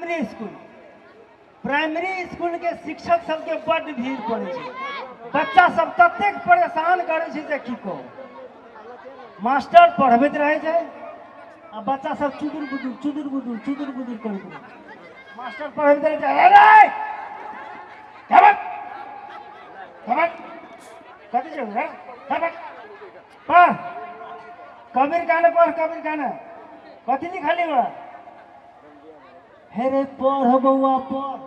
Primary school, primary school के शिक्षक सबके बड्ड भीड़ पड़ै छै। बच्चा सब ततेक परेशान करै छै जे की कहू। मास्टर पढ़बैत रहै छै आ बच्चा सब चुदुर बुदुर चुदुर बुदुर चुदुर बुदुर करैत रहै छै। मास्टर पढ़बैत रहै छै, अरे कथी छै रे, पढ़ कबीर काने, पढ़ कबीर काने, कथी लिखली बा? हे रे पढ़ बौआ पढ़,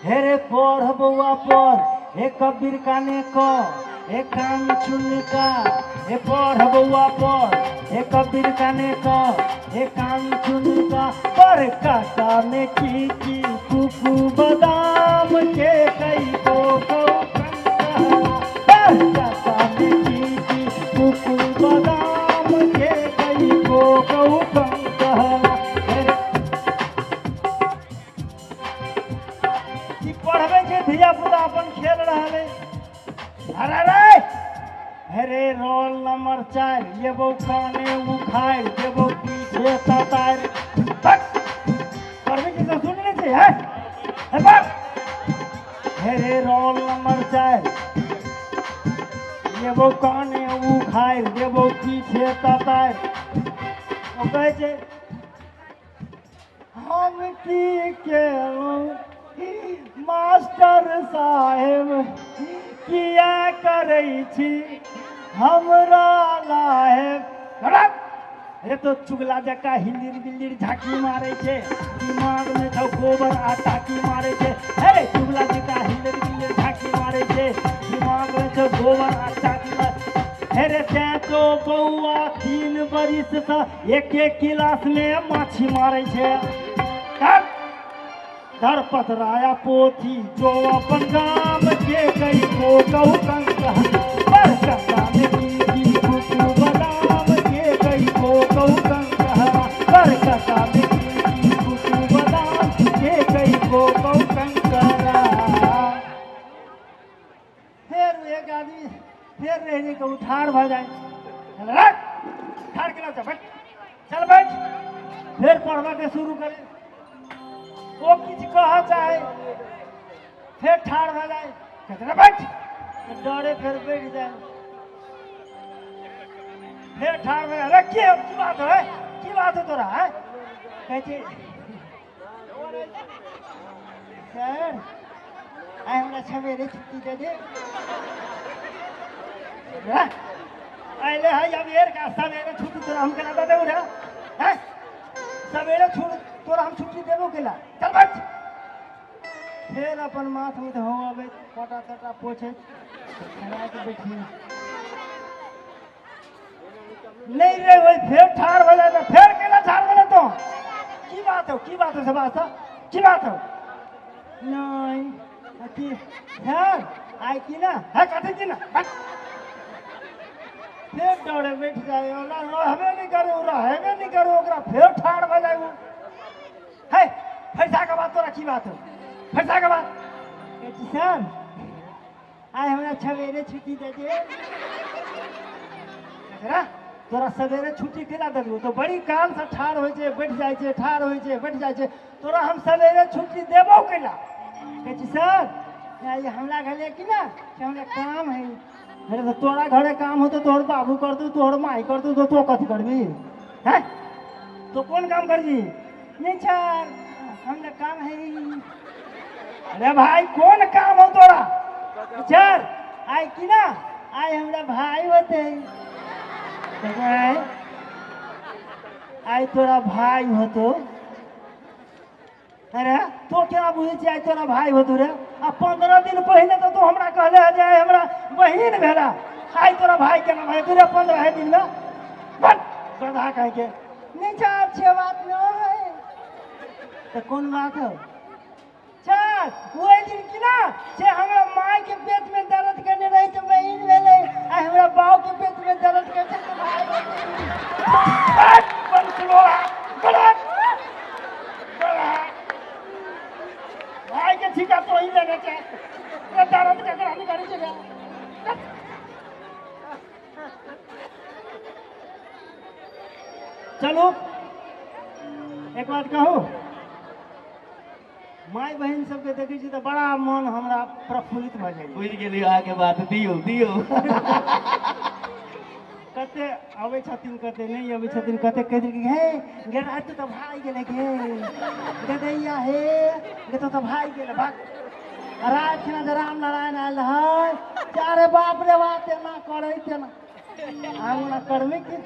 हे रे पढ़ बौआ पढ़, हे कबीर काने क, हे कान चुनका, हे पढ़ बौआ पढ़, हे कबीर काने क, हे कान चुनका, पर काका में की की कुकू बादाम के कई को कौ पर काका में की की कुकू बादाम के कई को कौ पढ़बै छै धिया पुता अपन खेल रहल है। अरे रे अरे रोल नंबर 4 ये वो काने उखाड़ देबो पीछे ततार। पढ़बै छै तो सुन नहीं छै है अरे रोल नंबर 4 ये वो काने उखाड़ देबो पीछे ततार। ओ कहै छै हम की केलहुँ मास्टर साहेब, किया करै छी हमरा लाहेब। अरे तो चुगला जका हिल्लिर बिल्लिर झाँकी मारै छै, दिमाग में छौ गोबर आ टाकी मारै छै। अरे चुगला जका हिल्लिर बिल्लिर झाँकी मारै छै, दिमाग में छौ गोबर आ टाकी मारै। अरे तैं तो बौआ 3 बरिस सँ एक एक गिलास में माछी मारै छै। धर पतराया पोथी जो अपन गाम के कई को कौ कंक पर काका में की की कुकू बादाम के कई को कौ कंक पर काका में की की कुकू बादाम के कई को कौ कंकरा। फिर एक आदमी फिर रहने को ठाड़ भ जाए, ठाड़ के बैठ, चल बैठ, फिर पढ़वा के शुरू करे। वो किछु कह चाहे फिर ठाड़ भऽ जाए, कहते बैठ, डरे फिर बैठ जाए, फिर ठाड़ भऽ जाए। अरे की बात है, की बात है तोरा है? कहै छै सर आइ हमरा सवेरे छुट्टी दे दे। अले है अब एर का सवेरे छुट्टी तोरा हम केना दऽ देबौ रे? हैं सवेरे छुट तोरा हम छुट्टी देबो केला, चल बैठ। फिर अपन माथ में धो आबै, पोटा तोटा पोछे के बैठी नहीं रे वही फिर ठाड़ हो जाए, फिर केला ठाड़ हो तो की बात हो, की बात हो सब बात की बात हो? नहीं की सर I की ना है कथी की ना, फिर डरे बैठ जाए, रहबे नहीं करे, रहबे नहीं करे ओकरा, फिर ठाड़ हो जाए। है फैसा के बात तोरा की बात हो, फैसा के बात? सर I हमरा सवेरे छुट्टी दे दे। तोरा सवेरे छुट्टी केना देबौ? तो बड़ी काल से ठाड़ होइ छै, बैठ जाइ छै, ठाड़ होइ छै, बैठ जाइ छै, तोरा हम सवेरे छुट्टी देबौ केना? कहै छै सर I हमरा घरे की ना हमरा काम है। अरे तो तोरा घरे काम हो तो तोहर बाबू करतौ, तोहर माई करतौ, तो तो कथी करबी हैं? तो कोन काम करबी? नहीं सर हमरा काम है। अरे भाई कौन काम हो तोरा? सर I की ना आई हमरा भाई होते। आई तोरा भाई होतो? अरे तो क्या बुझै छी आई तोरा भाई होतो रे? आ 15 दिन पहले तो तू हमरा कहले है जे हमरा बहिन भेला, आई तोरा भाई केना भाई तू रे 15 दिन में? बस गधा कह के नहीं सर छे बात नहीं। तो कौन बात हो? सर वही दिन की ना से हमरा माय के पेट में दर्द करने रही तो बहिन भेलै, आ हमरा बाप के पेट में दर्द करते तो भाई। भाई के ठीका तो ही लेने छै, दर्द ककरा नहीं करै छै। चलू। एक बात कहू, माय बहिन सबके देखै छी तऽ बड़ा मन हमरा प्रफुल्लित भऽ जाइ। बुझि गेलियौ अहाँके बात, दियौ दियौ। कते अबै छथिन, कते नहि अबै छथिन, कते कहि देलकै हे गे राति तऽ भागि गेलै गे, गदैया हे गे तो तऽ भागि गेलै भाग। राति खिना जे राम नारायण आयल रहै, चारे बाप रे बाप तेना करै तेना, हम ओना करबै की?